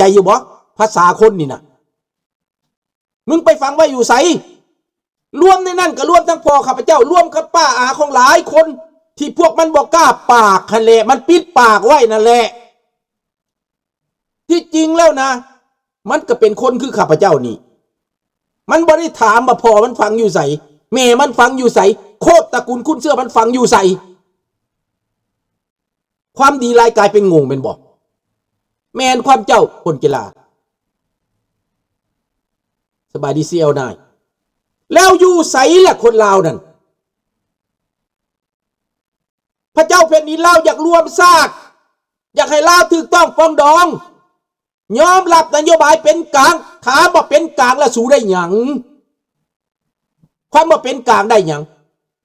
ໃຈຢູ່ບໍ່? ພາສາຄົນນີ້ນະ ມຶງໄປຝັງໄວ້ຢູ່ໃສ? ລວມໃນນັ້ນກໍລວມທັງພໍ່ຂ້າພະເຈົ້າ ລວມກັບປ້າອາຂອງຫຼາຍຄົນ ທີ່ພວກມັນບໍ່ກ້າປາກຫັ້ນແຫຼະ ມັນປິດປາກໄວ້ນັ້ນແຫຼະ. ທີ່ຈິງແລ້ວນະ ມັນກໍເປັນຄົນຄືຂ້າພະເຈົ້ານີ້ ມັນບໍ່ໄດ້ຖາມວ່າພໍ່ມັນຝັງຢູ່ໃສ ແມ່ມັນຝັງຢູ່ໃສ ໂຄດຕະກຸນຄູນເຊື້ອມັນຝັງຢູ່ໃສ. ຄວາມດີຫຼາຍກາຍເປັນໂງ່ແມ່ນບໍ່? ແມ່ນຄວາມເຈົ້າ ຄົນກິລາ. ສະບາຍດີ ຊີແອລນາຍ. ແລ້ວຢູ່ໃສລະຄົນລາວນັ້ນ? ພະເຈົ້າແຜ່ນດິນລາວຢາກລວມຊາດ ຢາກໃຫ້ລາວຖືກຕ້ອງປອງດອງ ຍອມຮັບນະໂຍບາຍເປັນກາງ. ຖາມວ່າເປັນກາງແລ້ວສູໄດ້ຫຍັງ? ຄວາມວ່າເປັນກາງໄດ້ຫຍັງ?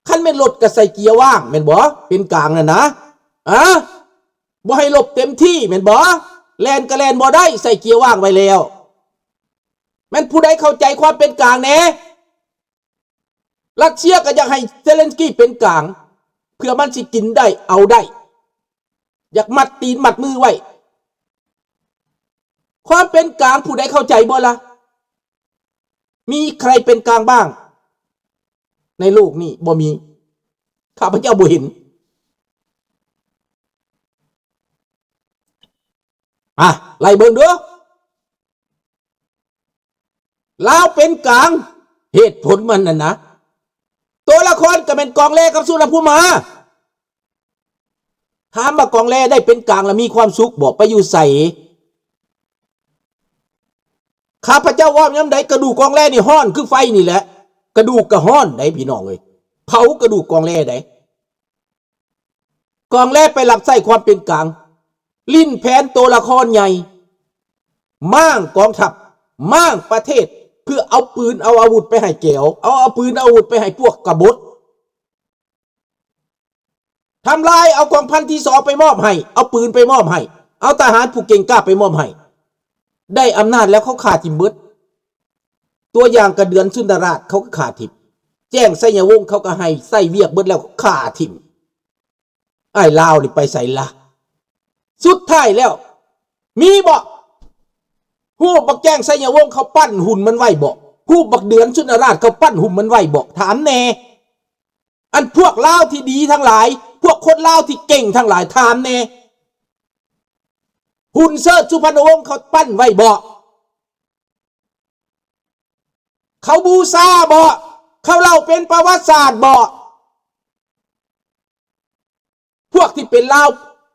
ຄັນແມ່ນລົດກໍໃສ່ເກຍວ່າງແມ່ນບໍ່? ເປັນກາງນັ້ນນະ ອາ ບໍ່ໃຫ້ລົບເຕັມທີ່ແມ່ນບໍ່? ແລ່ນກໍແລ່ນບໍ່ໄດ້ ໃສ່ເກຍວ່າງໄວ້ແລ້ວ. ແມ່ນຜູ້ໃດເຂົ້າໃຈຄວາມເປັນກາງແດ່? ຣັດເຊຍກໍຢາກໃຫ້ເຊເລັນສກີເປັນກາງ ເພື່ອມັນຊິກິນໄດ້ເອົາໄດ້ ຢາກມັດຕີນມັດມືໄວ້. ຄວາມເປັນກາງຜູ້ໃດເຂົ້າໃຈບໍ່ລະ? ມີໃຄເປັນກາງບ້າງໃນໂລກນີ້? ບໍ່ມີ. ຂ້າພະເຈົ້າບໍ່ເຫັນ. ອາ ໄລ່ເບິ່ງເດີ້. ລາວເປັນກາງ ເຫດຜົນມັນນັ້ນນະ ໂຕລະຄອນກໍແມ່ນກອງແລກັບສຸລະພູມາ. ຖາມວ່າກອງແລໄດ້ເປັນກາງແລ້ວມີຄວາມສຸກບໍ່? ໄປຢູ່ໃສ? ຂ້າພະເຈົ້າເວົ້າຍາມໃດ ກະດູກກອງແລນີ້ຮ້ອນຄືໄຟນີ້ແຫຼະ. ກະດູກກະຮ້ອນໃດ໋ພີ່ນ້ອງເອີຍ ເຜົາກະດູກກອງແລໃດ໋. ກອງແລໄປຮັບໃຊ້ຄວາມເປັນກາງ ຫຼິ້ນແຜນໂຕລະຄອນໃຫຍ່ ມ້າງກອງທັບ ມ້າງປະເທດ ເພື່ອເອົາປືນເອົາອາວຸດໄປໃຫ້ແກວ ເອົາ ເອົາປືນເອົາອາວຸດໄປໃຫ້ພວກກະບົດ ທຳລາຍ ເອົາກອງພັນທີສອງໄປມອບໃຫ້ ເອົາປືນໄປມອບໃຫ້ ເອົາທະຫານຜູ້ເກັ່ງກ້າໄປມອບໃຫ້. ໄດ້ອຳນາດແລ້ວເຂົາຂ້າຖິ້ມເບິດ. ຕົວຢ່າງກະເດືອນສຸນທະລາດ ເຂົາກໍຂ້າຖິ້ມ. ແຈ້ງໄຊຍະວົງ ເຂົາກໍໃຫ້ໃຊ້ວຽກເບິດແລ້ວຂ້າຖິ້ມ. ອ້າຍລາວນີ້ໄປໃສລະ? ສຸດທ້າຍແລ້ວ ມີບໍ່? ຮູບບັກແຈ້ງໄຊຍະວົງ ເຂົາປັ້ນຫຸ່ນມັນໄວ້ບໍ່? ຮູບບັກເດືອນສຸນທະລາດ ເຂົາປັ້ນຫຸ່ນມັນໄວ້ບໍ່? ຖາມແດ່. ອັນພວກລາວທີ່ດີທັງຫຼາຍ ພວກຄົນລາວທີ່ເກັ່ງທັງຫຼາຍ ຖາມແດ່. ຫຸ່ນເຊີດສຸພັນນະວົງ ເຂົາປັ້ນໄວ້ບໍ່? ເຂົາບູຊາບໍ່? ເຂົາເລົ່າເປັນປະຫວັດສາດບໍ່? ພວກທີ່ເປັນລາວ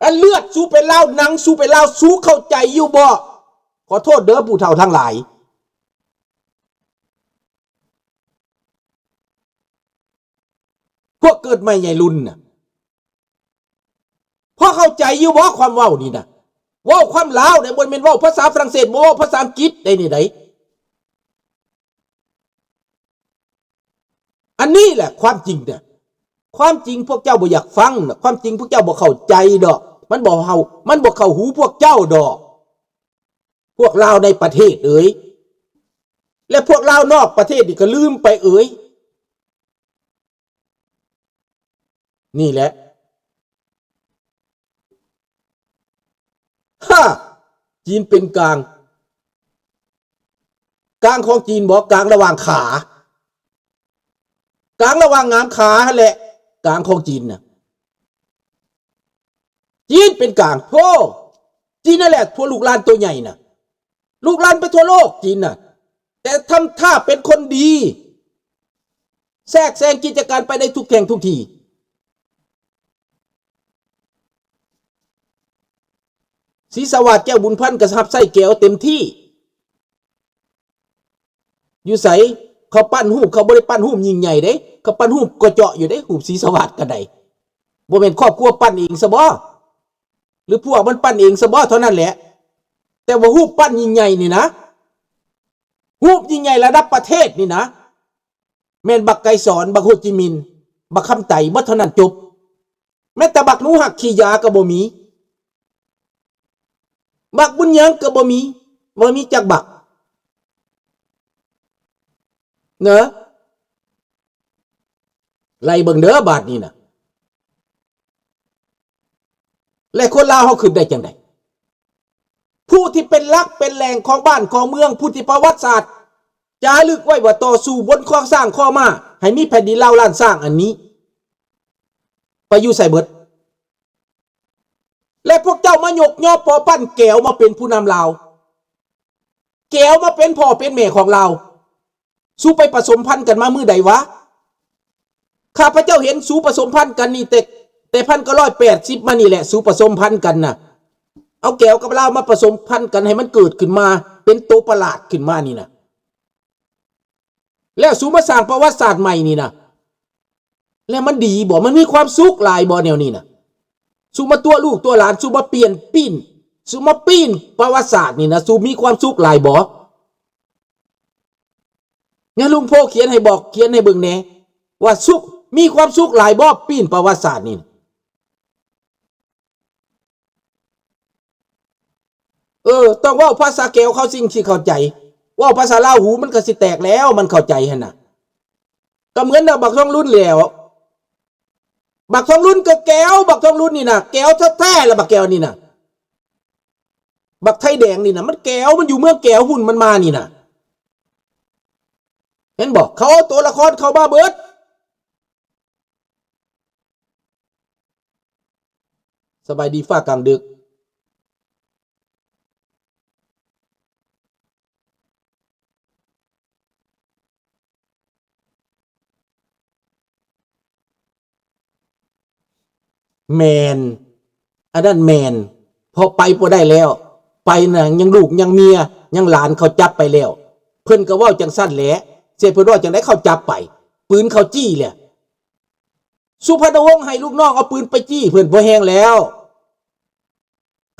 ອັນເລືອດສູເປັນລາວ ໜັງສູເປັນລາວ ສູເຂົ້າໃຈຢູ່ບໍ່? ຂໍໂທດເດີຜູ້ເຖົ້າທັງຫຼາຍ. ພວກເກີດໃໝ່ໃຫຍ່ລຸນນະ ພໍເຂົ້າໃຈຢູ່ບໍ່ຄວາມເວົ້ານີ້ນະ? ເວົ້າຄວາມລາວເດ້ ບໍ່ແມ່ນເວົ້າພາສາຝຣັ່ງເສດ ບໍ່ເວົ້າພາສາອັງກິດໄດ໋ນີ້ໃດ໋. ອັນນີ້ແຫຼະຄວາມຈິງນະ ຄວາມຈິງພວກເຈົ້າບໍ່ຢາກຟັງນະ ຄວາມຈິງພວກເຈົ້າບໍ່ເຂົ້າໃຈດອກ ມັນບໍ່ເຂົ້າ ມັນບໍ່ເຂົ້າຫູພວກເຈົ້າດອກ ພວກລາວໃນປະເທດເອີຍ ແລະ ພວກລາວນອກປະເທດນີ້ກໍລືມໄປເອີຍ. ນີ້ແຫຼະ ຮາ ຈີນເປັນກາງ ກາງຂອງຈີນບໍ່? ກາງລະຫວ່າງຂາ ກາງລະຫວ່າງງາມຂາຫັ້ນແຫຼະ ກາງຂອງຈີນນະ ຈີນເປັນກາງ. ໂທ້ ຈີນນັ້ນແຫຼະ ພວກລູກຫຼານໂຕໃຫຍ່ນະ ລູກຫຼານໄປທົ່ວໂລກຈີນນະ ແຕ່ທຳທ່າເປັນຄົນດີ ແຊກແຊງກິດຈະການໄປໃນທຸກແຫ່ງທຸກທີ່. ສີສະຫວາດ ແກ້ວບຸນພັນ ກໍຮັບໃຊ້ແກວເຕັມທີ່. ຢູ່ໃສ? ເຂົາປັ້ນຮູບ ເຂົາບໍ່ໄດ້ປັ້ນຮູບຍິ່ງໃຫຍ່ເດ້ ເຂົາປັ້ນຮູບກໍເຈາະຢູ່ເດ້ ຮູບສີສະຫວາດກໍໄດ້. ບໍ່ແມ່ນຄອບຄົວປັ້ນເອງຊະບໍ? ຫຼືພວກມັນປັ້ນເອງຊະບໍ? ເທົ່ານັ້ນແຫຼະ. ແຕ່ວ່າຮູບປັ້ນຍິ່ງໃຫຍ່ນີ້ນະ ຮູບຍິ່ງໃຫຍ່ລະດັບປະເທດນີ້ນະ ແມ່ນບັກໄກສອນ, ບັກໂຮຈິມິນ, ບັກຄຳໄຕ, ເບິດເທົ່ານັ້ນຈົບ. ແມ້ແຕ່ບັກໜູຮັກຂີ້ຢາກໍບໍ່ມີ, ບັກບຸນຫຍັງກໍບໍ່ມີ, ບໍ່ມີຈັກບັກ. ເນາະ, ໄລ່ເບິ່ງເດີບາດນີ້ນະ. ແລະຄົນລາວເຮົາຄິດໄດ້ຈັ່ງໃດ? ຜູ້ທີ່ເປັນຫຼັກເປັນແຫຼ່ງຂອງບ້ານຂອງເມືອງ ຜູ້ທີ່ປະຫວັດສາດຈາລຶກໄວ້ວ່າຕໍ່ສູ້ບົນຄອຊ້າງຄໍມ້າ ໃຫ້ມີແຜ່ນດິນລາວລ້ານຊ້າງອັນນີ້ ໄປຢູ່ໃສເບິດ? ແລະ ພວກເຈົ້າມາຍົກຍໍປໍປັນແກວມາເປັນຜູ້ນຳລາວ ແກວມາເປັນພໍ່ເປັນແມ່ຂອງລາວ. ສູໄປປະສົມພັນກັນມາມື້ໃດວະ? ຂ້າພະເຈົ້າເຫັນສູປະສົມພັນກັນນີ້ແຕ່ ແຕ່ພັນເກົ້າຮ້ອຍແປດສິບມານີ້ແຫຼະ ສູປະສົມພັນກັນນະ ເອົາແກວກັບລາວມາປະສົມພັນກັນ ໃຫ້ມັນເກີດຂຶ້ນມາເປັນໂຕປະຫຼາດຂຶ້ນມານີ້ນະ ແລ້ວສູມາສ້າງປະຫວັດສາດໃໝ່ນີ້ນະ ແລ້ວມັນດີບໍ່? ມັນມີຄວາມສຸກຫຼາຍບໍ່ແນວນີ້ນະ? ສູມາຕົວະລູກຕົວະຫຼານ ສູມາປ່ຽນປີ້ນ ສູມາປີ້ນປະຫວັດສາດນີ້ນະ ສູມີຄວາມສຸກຫຼາຍບໍ່? ຍາລຸງໂພຂຽນໃຫ້ ບອກຂຽນໃຫ້ເບິ່ງແດ່ ວ່າສຸກ ມີຄວາມສຸກຫຼາຍບໍ່ ປີ້ນປະຫວັດສາດນີ້? ເອີ ຕ້ອງເວົ້າພາສາແກວເຂົາຈຶ່ງຊິເຂົ້າໃຈ ເວົ້າພາສາລາວຫູມັນກໍຊິແຕກແລ້ວ ມັນເຂົ້າໃຈຫັ້ນນະ. ກໍເໝືອນກັບບັກທອງລຸນແລ້ວ ບັກທອງລຸນກໍແກວ ບັກທອງລຸນນີ້ນະ ແກວແທ້ໆລະ ບັກແກວນີ້ນະ ບັກໄທແດງນີ້ນະ ມັນແກວ ມັນຢູ່ເມືອງແກວ ຫຸ່ນມັນມານີ້ນະ ເຫັນບໍ່? ເຂົາເອົາໂຕລະຄອນເຂົ້າມາເບິດ. ສະບາຍດີຟ້າກາງດຶກ. ແມ່ນ ອັນນັ້ນແມ່ນ ເພາະໄປບໍ່ໄດ້ແລ້ວ ໄປນະ ຍັງລູກຍັງເມຍຍັງຫຼານເຂົາຈັບໄປແລ້ວ ເພິ່ນກໍເວົ້າຈັ່ງຊັ້ນແຫຼະ ຊິໃຫ້ເພິ່ນເວົ້າຈັ່ງໃດ ເຂົາຈັບໄປ ປືນເຂົາຈີ້ແຫຼະ. ສຸພັນນະວົງໃຫ້ລູກນ້ອງເອົາປືນໄປຈີ້ເພິ່ນພໍແຮງແລ້ວ.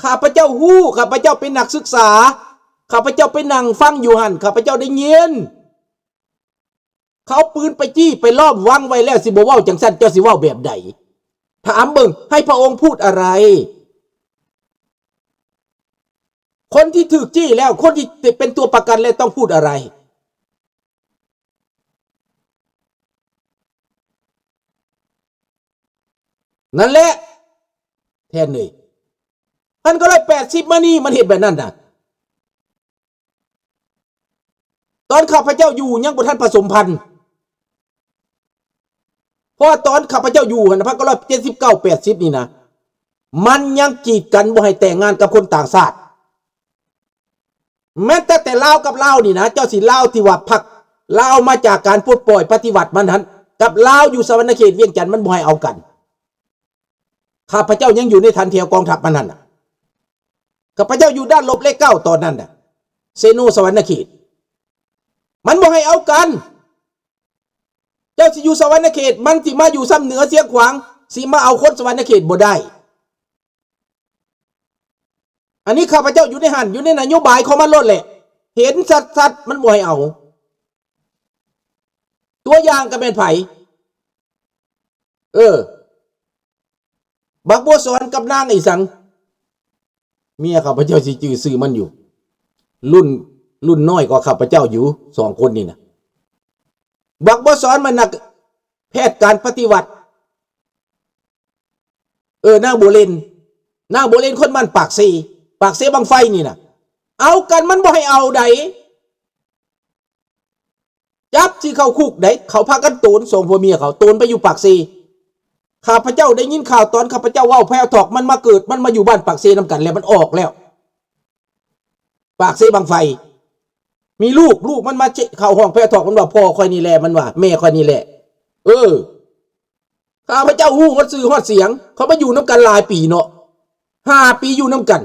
ຂ້າພະເຈົ້າຮູ້ ຂ້າພະເຈົ້າເປັນນັກສຶກສາ ຂ້າພະເຈົ້າໄປນັ່ງຟັງຢູ່ຫັ້ນ ຂ້າພະເຈົ້າໄດ້ຍິນ ເຂົາເອົາປືນໄປຈີ້ ໄປລ້ອມວັງໄວ້ແລ້ວ ຊິບໍ່ເວົ້າຈັ່ງຊັ້ນ ເຈົ້າຊິເວົ້າແບບໃດ? ຖາມເບິ່ງ ໃຫ້ພະອົງພູດອະໄລ? ຄົນທີ່ຖືກຈີ້ແລ້ວ ຄົນທີ່ເປັນຕົວປະກັນແລ້ວ ຕ້ອງພູດອະໄລ? ນັ້ນແຫຼະ ແທນເອີຍ ພັນເກົ້າຮ້ອຍແປດສິບມານີ້ ມັນເຮັດແບບນັ້ນນະ ຕອນຂ້າພະເຈົ້າຢູ່ຍັງບໍ່ທັນປະສົມພັນ ເພາະວ່າຕອນຂ້າພະເຈົ້າຢູ່ຫັ້ນນະ ພັນເກົ້າຮ້ອຍເຈັດສິບເກົ້າ ແປດສິບນີ້ນະ ມັນຍັງກີດກັນບໍ່ໃຫ້ແຕ່ງງານກັບຄົນຕ່າງຊາດ. ແມ່ນແຕ່ ແຕ່ລາວກັບລາວນີ້ນະ ເຈົ້າຊິລາວທີ່ວ່າພັກລາວມາຈາກການປົດປ່ອຍປະຕິວັດມັນຫັ້ນ ກັບລາວຢູ່ສະຫວັນນະເຂດວຽງຈັນ ມັນບໍ່ໃຫ້ເອົາກັນ. ຂ້າພະເຈົ້າຍັງຢູ່ໃນຖັນແຖວກອງທັບມັນຫັ້ນນະ ຂ້າພະເຈົ້າຢູ່ດ້ານລົບເລກເກົ້າຕອນນັ້ນນະ ເຊໂນສະຫວັນນະເຂດ ມັນບໍ່ໃຫ້ເອົາກັນ. ເຈົ້າຊິຢູ່ສະຫວັນນະເຂດ ມັນຊິມາຢູ່ຊຳເໜືອຊຽງຂວາງ ຊິມາເອົາຄົນສະຫວັນນະເຂດບໍ່ໄດ້. ອັນນີ້ຂ້າພະເຈົ້າຢູ່ໃນຫັ້ນ ຢູ່ໃນນະໂຍບາຍຂອງມັນໂລດແຫຼະ ເຫັນຊັດໆ ມັນບໍ່ໃຫ້ເອົາ. ຕົວຢ່າງກໍແມ່ນໃຜ? ເອີ ບັກບົວສອນກັບນາງອີ່ສັງ ເມຍຂ້າພະເຈົ້າຊິຈື່ຊື່ມັນຢູ່ ລຸ້ນ ລຸ້ນນ້ອຍກວ່າຂ້າພະເຈົ້າຢູ່ ສອງຄົນນີ້ນະ. ບັກບົວສອນມັນນັກແພດການປະຕິວັດ ເອີ ນາງບົວເລັນ ນາງບົວເລັນຄົນບ້ານປາກເຊ ປາກເຊບັ້ງໄຟນີ້ນະ ເອົາກັນມັນບໍ່ໃຫ້ເອົາໃດ. ຈັບຊິເຂົ້າຄຸກໃດ ເຂົາພາກັນໂຕນ ສອງຜົວເມຍເຂົາໂຕນໄປຢູ່ປາກເຊ. ຂ້າພະເຈົ້າໄດ້ຍິນຂ່າວຕອນຂ້າພະເຈົ້າເວົ້າແພວທອກ ມັນມາເກີດ ມັນມາຢູ່ບ້ານປາກເຊນຳກັນແລ້ວ ມັນອອກແລ້ວ ປາກເຊບັ້ງໄຟ ມີລູກ ລູກມັນມາເຊ ເຂົ້າຫ້ອງແພວທອກ ມັນວ່າ ພໍ່ຂ້ອຍນີ້ແຫຼະ ມັນວ່າ ແມ່ຂ້ອຍນີ້ແຫຼະ. ເອີ ຂ້າພະເຈົ້າຮູ້ຮອດຊື່ຮອດສຽງ ເຂົາມາຢູ່ນຳກັນຫຼາຍປີເນາະ ຫ້າປີຢູ່ນຳກັນ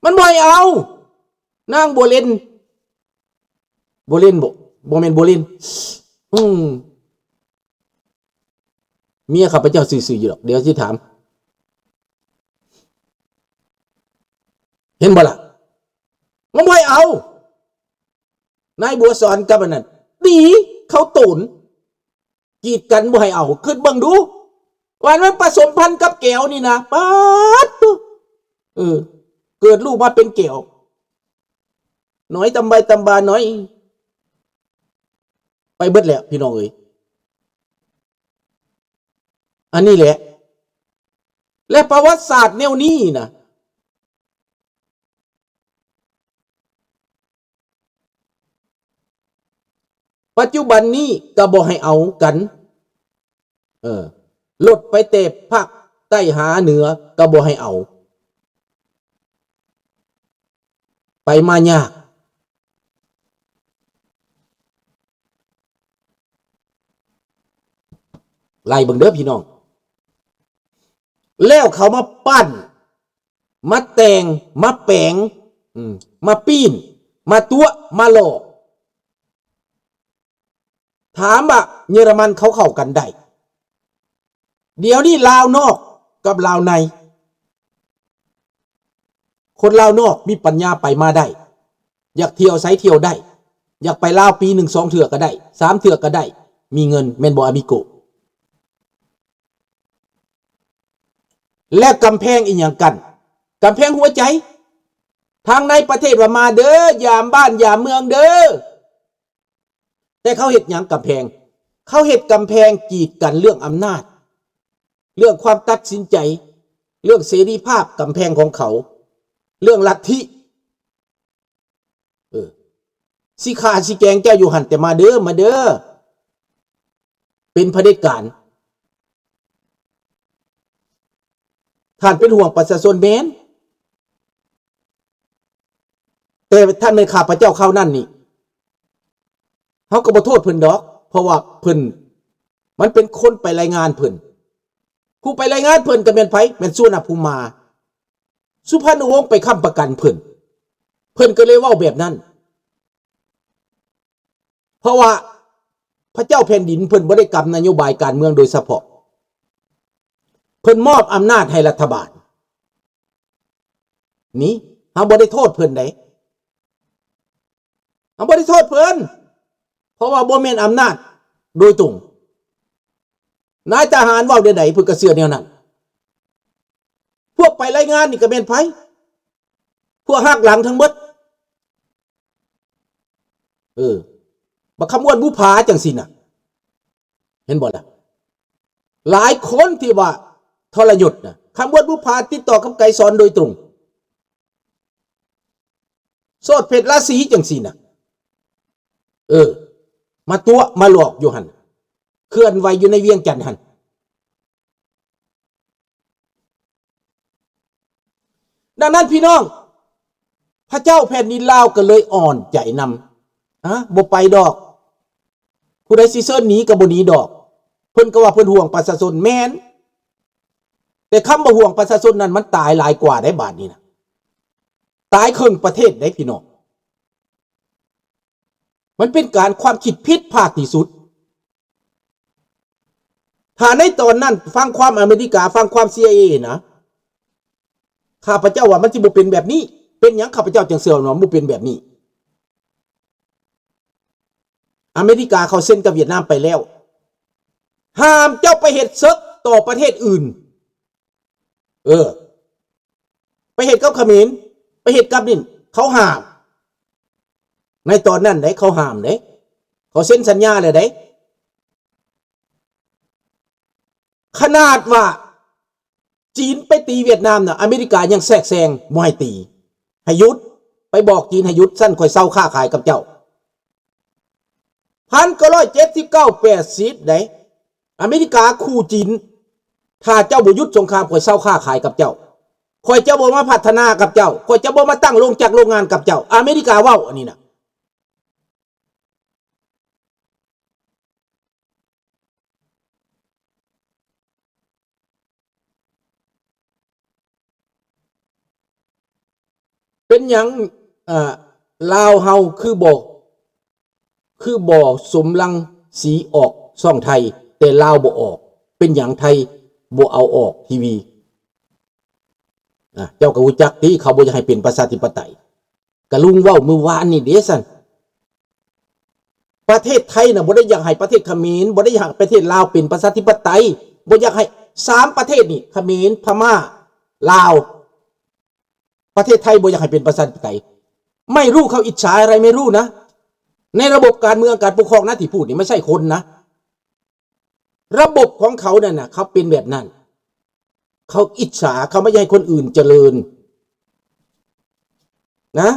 ມັນບໍ່ໃຫ້ເອົາ ນາງບົວເລັນ ບົວເລັນບໍ? ບໍ່ແມ່ນບົວເລັນ ອືມ ເມຍຂ້າພະເຈົ້າຊື່ໆຢູ່ດອກ ດຽວຊິຖາມ ເຫັນບໍ່ລະ? ມັນບໍ່ໃຫ້ເອົາ ນາຍບົວສອນກັບອັນນັ້ນ ຕີເຂົາໂຕນ ກີດກັນບໍ່ໃຫ້ເອົາ ຄິດເບິ່ງດູ ວ່າມັນປະສົມພັນກັບແກວນີ້ນະ ປາດໂທ້ ເອີ ເກີດລູກມາເປັນແກວ ໜອຍຕຳໃບຕຳບາໜອຍ ໄປເບິດແລ້ວພີ່ນ້ອງເອີຍ ອັນນີ້ແຫຼະ ແລະ ປະຫວັດສາດແນວນີ້ນະ ປັດຈຸບັນນີ້ກໍບໍ່ໃຫ້ເອົາກັນ. ເອີ ລົດໄປແຕ່ພາກໃຕ້ຫາເໜືອກໍບໍ່ໃຫ້ເອົາ. ໄປມາຍາກ. ໄລ່ເບິ່ງເດີພີ່ນ້ອງ. ແລ້ວເຂົາມາປັ້ນ ມາແຕ່ງ ມາແປງ ອືມ ມາປີ້ນ ມາຕົວະ ມາຫຼອກ. ຖາມວ່າເຢຍລະມັນເຂົາເຂົ້າກັນໄດ້. ດຽວນີ້ລາວນອກກັບລາວໃນ ຄົນລາວນອກມີປັນຍາໄປມາໄດ້, ຢາກທ່ຽວໃສທ່ຽວໄດ້, ຢາກໄປລາວປີໜຶ່ງສອງເທື່ອກໍໄດ້, ສາມເທື່ອກໍໄດ້, ມີເງິນ ແມ່ນບໍ່ອາມິໂກ? ແລະກຳແພງອີ່ຫຍັງກັນ? ກຳແພງຫົວໃຈ. ທາງໃນປະເທດວ່າມາເດີ ຢາມບ້ານຢາມເມືອງເດີ. ແຕ່ເຂົາເຮັດຫຍັງກຳແພງ? ເຂົາເຮັດກຳແພງກີດກັນເລື່ອງອຳນາດ, ເລື່ອງຄວາມຕັດສິນໃຈ, ເລື່ອງເສລີພາບ, ກຳແພງຂອງເຂົາ, ເລື່ອງລັດທິ. ເອີ ຊິຂ້າຊິແກງເຈົ້າຢູ່ຫັ້ນ, ແຕ່ມາເດີ ມາເດີ ເປັນຜະເດັດການ. ທ່ານເປັນຫ່ວງປະຊາຊົນແມ່ນ, ແຕ່ທ່ານແມ່ນຂ້າພະເຈົ້າຄາວນັ້ນນີ້ ເຮົາກໍບໍ່ໂທດເພິ່ນດອກ, ເພາະວ່າເພິ່ນ ມັນເປັນຄົນໄປລາຍງານເພິ່ນ. ຜູ້ໄປລາຍງານເພິ່ນກໍແມ່ນໃຜ? ແມ່ນສຸວັນນະພູມມາ. ສຸພານຸວົງໄປຄ້ຳປະກັນເພິ່ນ, ເພິ່ນກໍເລີຍເວົ້າແບບນັ້ນ. ເພາະວ່າພະເຈົ້າແຜ່ນດິນເພິ່ນບໍ່ໄດ້ກຳນະໂຍບາຍການເມືອງໂດຍສະເພາະ, ເພິ່ນມອບອຳນາດໃຫ້ລັດຖະບານ. ນີ້ເຮົາບໍ່ໄດ້ໂທດເພິ່ນໃດ, ເຮົາບໍ່ໄດ້ໂທດເພິ່ນ, ເພາະວ່າບໍ່ແມ່ນອຳນາດໂດຍຕົງ. ນາຍທະຫານເວົ້າແນວໃດ ເພິ່ນກໍເຊື່ອແນວນັ້ນ. ພວກໄປລາຍງານນີ້ກໍແມ່ນໃຜ? ພວກຫັກຫຼັງທັງໝົດ. ເອີ ບັກຄຳອ້ວນບຸພາຈັ່ງຊີ້ນະ, ເຫັນບໍ່ລະ? ຫຼາຍຄົນທີ່ວ່າທໍລະຍົດນະ, ຄຳອ້ວນບຸພາຕິດຕໍ່ກັບໄກສອນໂດຍຕົງ. ໂສດເພັດລາສີຈັ່ງຊີ້ນະ, ເອີ ມາຕົວະມາຫຼອກຢູ່ຫັ້ນ, ເຄື່ອນໄຫວຢູ່ໃນວຽງຈັນຫັ້ນ. ດັ່ງນັ້ນພີ່ນ້ອງ, ພະເຈົ້າແຜ່ນດິນລາວກໍເລີຍອ່ອນໃຈນຳ, ອາ ບໍ່ໄປດອກ, ຜູ້ໃດຊິເຊີນໜີກໍບໍ່ໜີດອກ. ເພິ່ນກໍວ່າເພິ່ນຫ່ວງປະຊາຊົນ, ແມ່ນ, ແຕ່ຄຳວ່າຫ່ວງປະຊາຊົນນັ້ນ ມັນຕາຍຫຼາຍກວ່າໄດ໋ບາດນີ້ນະ, ຕາຍເຄິ່ງປະເທດໄດ໋ພີ່ນ້ອງ. ມັນເປັນການຄວາມຄິດຜິດພາດທີ່ສຸດ. ຖ້າໃນຕອນນັ້ນຟັງຄວາມອາເມລິກາ, ຟັງຄວາມ ຊີໄອເອ ນະ, ຂ້າພະເຈົ້າວ່າມັນຊິບໍ່ເປັນແບບນີ້. ເປັນຫຍັງຂ້າພະເຈົ້າຈຶ່ງເຊື່ອວ່າມັນບໍ່ເປັນແບບນີ້? ອາເມລິກາເຂົາເຊັນກັບຫວຽດນາມໄປແລ້ວ, ຫ້າມເຈົ້າໄປເຮັດເສິກຕໍ່ປະເທດອື່ນ. ເອີ ໄປເຮັດກັບຂະເໝນ, ໄປເຮັດກັບນີ້, ເຂົາຫ້າມ. ໃນຕອນນັ້ນເດ້ ເຂົາຫ້າມເດ້, ເຂົາເຊັນສັນຍາແລ້ວເດ້. ຂະໜາດວ່າຈີນໄປຕີຫວຽດນາມນະ, ອາເມລິກາຍັງແຊກແຊງບໍ່ໃຫ້ຕີ, ໃຫ້ຢຸດ, ໄປບອກຈີນໃຫ້ຢຸດ, ຊັ້ນຂ້ອຍເຊົາຄ້າຂາຍກັບເຈົ້າ. ພັນເກົ້າຮ້ອຍເຈັດສິບເກົ້າ ແປດສິບໃດ໋ ອາເມລິກາຂູ່ຈີນ, ຖ້າເຈົ້າບໍ່ຢຸດສົງຄາມ, ຂ້ອຍເຊົາຄ້າຂາຍກັບເຈົ້າ, ຂ້ອຍຈະບໍ່ມາພັດທະນາກັບເຈົ້າ, ຂ້ອຍຈະບໍ່ມາຕັ້ງໂລງຈັກໂລງງານກັບເຈົ້າ. ອາເມລິກາເວົ້າອັນນີ້ນະ. ເປັນຫຍັງ ເອີ ລາວເຮົາຄືບໍ່ ຄືບໍ່ສົມລັງສີອອກຊ່ອງໄທ, ແຕ່ລາວບໍ່ອອກ? ເປັນຫຍັງໄທບໍ່ເອົາອອກທີວີ? ອາ ເຈົ້າກໍຮູ້ຈັກຕິ, ເຂົາບໍ່ຢາກໃຫ້ເປັນປະຊາທິປະໄຕ. ກະລຸງເວົ້າມື້ວານນີ້ເດ້ຊັ້ນ. ປະເທດໄທນະ ບໍ່ໄດ້ຢາກໃຫ້ປະເທດຂະເໝນ, ບໍ່ໄດ້ຢາກໃຫ້ປະເທດລາວເປັນປະຊາທິປະໄຕ, ບໍ່ຢາກໃຫ້ສາມປະເທດນີ້, ຂະເໝນ, ພະມ້າ, ລາວ, ປະເທດໄທບໍ່ຢາກໃຫ້ເປັນປະຊາທິປະໄຕ. ໄມ່ຮູ້ເຂົາອິດສາອະໄລໄມ່ຮູ້ນະ. ໃນລະບົບການເມືອງ, ການປົກຄອງນະ ທີ່ພູດນີ້ ໄມ່ໃຊ່ຄົນນະ. ລະບົບຂອງເຂົານັ້ນນະ ເຂົາເປັນແບບນັ້ນ. ເຂົາອິດສາ, ເຂົາບໍ່ຢາກໃຫ້ຄົນອື່ນຈະເລີນນະ.